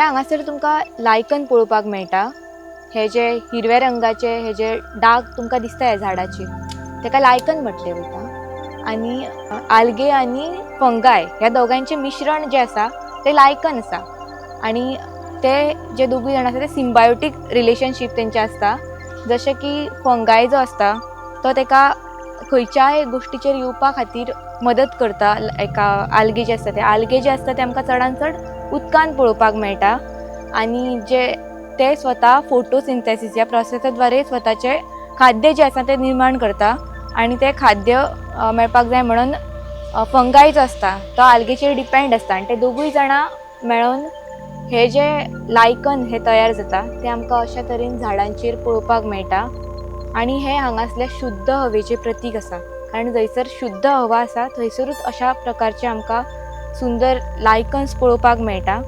हांगासर तुमकां लायकन पळोवपाक मेळटा. हे जे हिरव्या रंगाचे हे जे डाग तुमकां दिसता ह्या झाडाचेर ताका लायकन म्हटलें वयता. आनी आल्गे आनी फंगाय ह्या दोगांयचें मिश्रण जें आसा तें लायकन आसा. आनी ते जे दोगूय जाण आसा ते सिम्बायोटीक रिलेशनशीप तेंचें आसता. जशें की फंगाय जो आसता तो ताका खंयच्याय गोश्टीचेर येवपा खातीर मदत करता. एका आल्गे जे आसता ते आल्गे जे आसता ते आमकां चडान चड उदकान पळोवपाक मेळटा. आनी जे ते स्वता फोटोसिंथेसीस ह्या प्रोसेसा द्वारे स्वताचें खाद्य जें आसा तें निर्माण करता. आनी तें खाद्य मेळपाक जाय म्हणून फंगाय जो आसता तो आल्गेचेर डिपेंड आसता. आनी ते दोगूय जाणां मेळून हे जे लायकन हे तयार जाता ते आमकां अशा तरेन झाडांचेर पळोवपाक मेळटा. आनी हे हांगासल्या शुद्ध हवेचें प्रतीक आसा, कारण जंयसर शुद्ध हवा आसा थंयसरूच अशा प्रकारचे आमकां सुंदर लायकन्स पळोवपाक मेळटा.